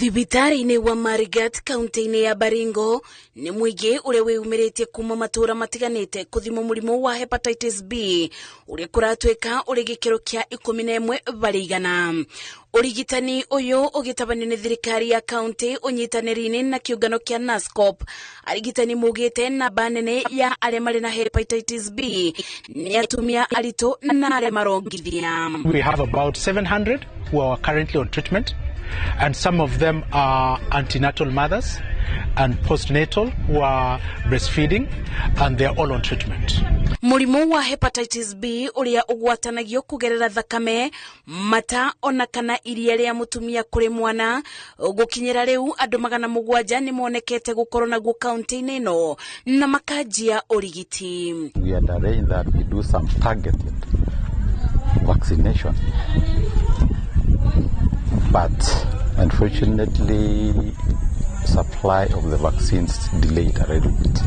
Thibitarĩ-inĩ wa Marigat kaunti-inĩ ya Baringo nĩ mũingĩ ũrĩa wĩyumĩrĩtie kuma matũra matiganĩte kũthimwo mũrimũ wa hepatitis B ũrĩa kũratuĩka ũrĩ gĩkĩro kĩa 11 harĩ igana. Ũrigitani ũyũ ũgĩtabanio nĩ thirikari ya kaunti ũnyitanĩri-inĩ na kĩũngano kĩa NASCOP. Arigitani maugĩte namba nene ya arĩa marĩ na hepatitis B nĩ atumia aritũ na arĩa marongithia. We have about 700 who are currently on treatment, and some of them are antenatal mothers and postnatal who are breastfeeding, and they are all on treatment. Mũrimũ wa hepatitis B ũrĩa ũgwatanagio kũgerera thakame, mata ona kana iria rĩa mũtumia kũrĩ mwana. Gũkinyĩra rĩu andũ 700 nĩ monekete gũkorwo naguo kaunti-inĩ ĩno na makanjia ũrigiti. We had arranged that we do some targeted vaccination, but unfortunately supply of the vaccines delayed a little bit.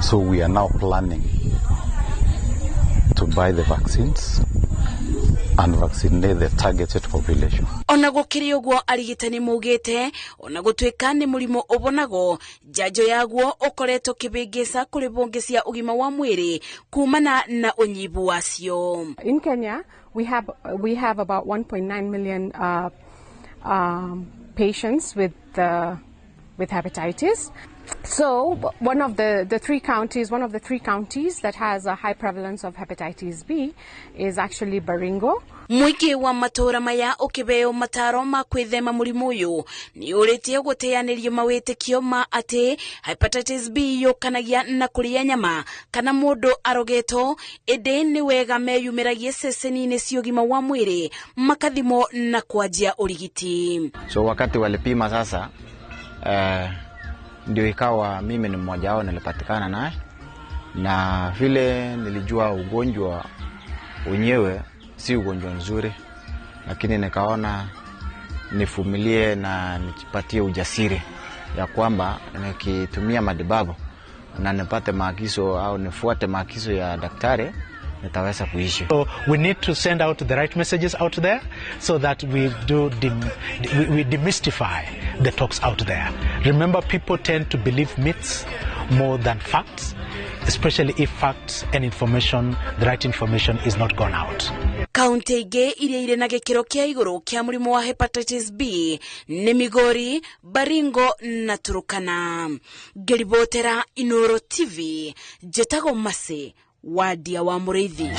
So we are now planning to buy the vaccines and vaccinate the targeted population. Ona gũkĩrĩ ũguo, arigitani maugĩte ona gũtuĩka nĩ mũrimũ ũbonagwo, njanjo yaguo ũkoretwo kĩbĩngĩca kũrĩ bonge cia ũgima wa mwĩrĩ kumana na ũnyibu wacio. In Kenya, we have about 1.9 million patients with hepatitis. So one of the three counties, one of the three counties that has a high prevalence of hepatitis B is actually Baringo. Mũingĩ wa matũra maya ũkĩheo mataro ma kwĩthema mũrimũ ũyũ nĩ ũrĩtie gũteanĩrio mawĩtĩkio ma atĩ hepatitis B yũkanagia na kũrĩa nyama kana mũndũ arogetwo, ĩndĩ nĩ wega meyumĩragie ceceni-inĩ cia ũgima wa mwĩrĩ makathimwo na kwanjia ũrigiti. So wakati walipima sasa, ndio ikawa mimi ni mmoja wao nilipatikana naye, na vile nilijua ugonjwa wenyewe si ugonjwa nzuri, lakini nikaona nivumilie na nijipatie ujasiri ya kwamba nikitumia matibabu na nipate maagizo au nifuate maagizo ya daktari, nitaweza kuishi. So we need to send out the right messages out there so that we demystify the talks out there. Remember, people tend to believe myths more than facts, especially if facts and information, the right information is not gone out. Kaunti ingĩ iria irĩ na gĩkĩro kĩa igũrũ kĩa mũrimũ wa hepatitis B nĩ Migori, Baringo na Turukana. Ngĩribotera Inoro TV, njĩtagwo Masi Wadia wa Mũrĩithi.